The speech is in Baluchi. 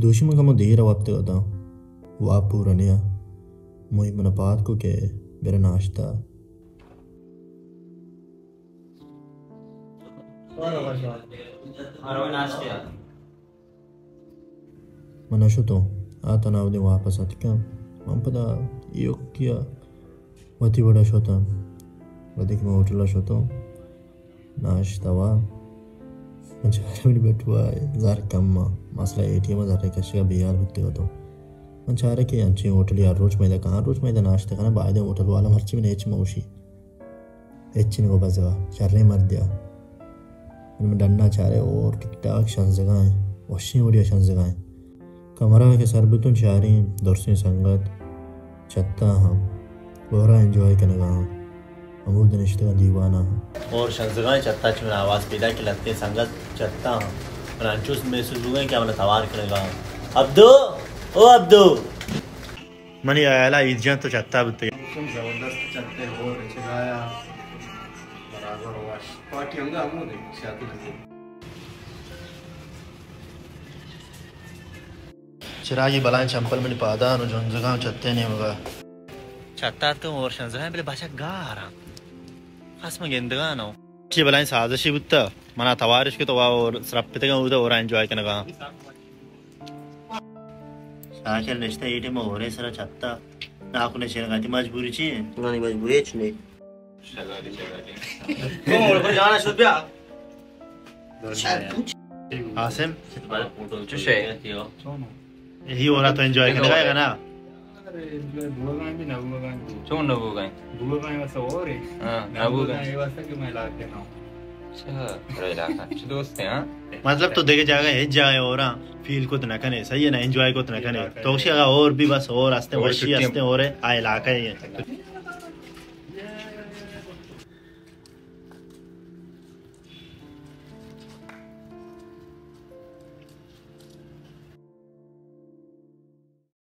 دوشی من کمو دیر ءَ وپتگ اتاں، واب پورا نیا۔ موئی من ءَ پاد کو کہ بر ناشتہ۔ من نشتوں، آ تھنا اودے واپس اتکاں۔ من پدا ایوکی ءَ وتی وڑا شتاں۔ وھدے کہ من ہوٹل ءَ شتوں، ناشتہ وا، من چارے منی بٹوا زر کم آں۔ مسئلہ اے ٹی ایم ءَ زر کشگ ءَ بے ھیال بوتگ اتوں۔ من چارے کہ انچیں ہوٹلے ھر روچ مئے دکان، ھر روچ مئے دکان ناشتہ کناں، بائدیں ہوٹل والا مرچی من ھچ مہ گوشی۔ ھچ نگو بزگا، شریں مردے آ۔ من ڈنا چارے ھور ٹک ٹاک شنزگا ایں، وشیں وڑیا شنزگا ایں۔ کمرہ کہ سر بوتوں چاریں درسیں سنگت چتا ھم ھورا انجوائے کنگا ھم۔ ھمود نشتگاں دیوانا ھم۔ ھور شنزگا ایں چتا چہ من آواز پیدا کہ لھتیں سنگت چتا ھم۔ من انچوش محسوس بوگا ایں کہ من توار کنگا ھم۔ عبدو! او عبدو! منی ھیالا عید جان تو چتا بوتگ۔ زبردست چتے ھور چگایا برابر وش۔ پارٹی انگا ھمودے شاتی لگے۔ چراگی بلائیں چمپل منی پادان و جنزگاں چتے نیمگا۔ چتار تو ھور شنزگاں بلے بچک گاراں۔ خاص من گندگا نو۔ چی بلائیں سازشی بوتا۔ منا توارش کہ تو وا ھور سرپتگاں اودا ھورا انجوائے کنگا۔ شاکر نشتہ اے ٹیم ھورے سرا چتا۔ ناکو نشینگا تی مجبوری چی ایں؟ منی مجبوری ھچ نیں۔ تو ملک جانا شد بیا۔ عاصم، چوش ئے؟ یہی ھورا تو انجوائے کنگا ئے نا؟ ارے، انجوائے بوگا ایں، نہ بوگا ایں۔ چون نہ بوگا ایں؟ بوگا ایں واسطہ ھور ئے۔ ھاں، نہ بوگا ایں۔ اے واسطہ کہ مئے علاقہ نہ ھو۔ اچھا، ترا علاقہ۔ چہ دوست ئے، ھاں؟ مطلب تو دگہ جاگہ ھچ جاگہ ھورا فیل کت نہ کنے، صحیح ئے نا، انجوائے کت نہ کنے۔ تو گوشی اگاں ھور بی بس ھور ھستیں، ھور وشی چھٹی ھستیں، ھور ئے آ علاقہ ئے۔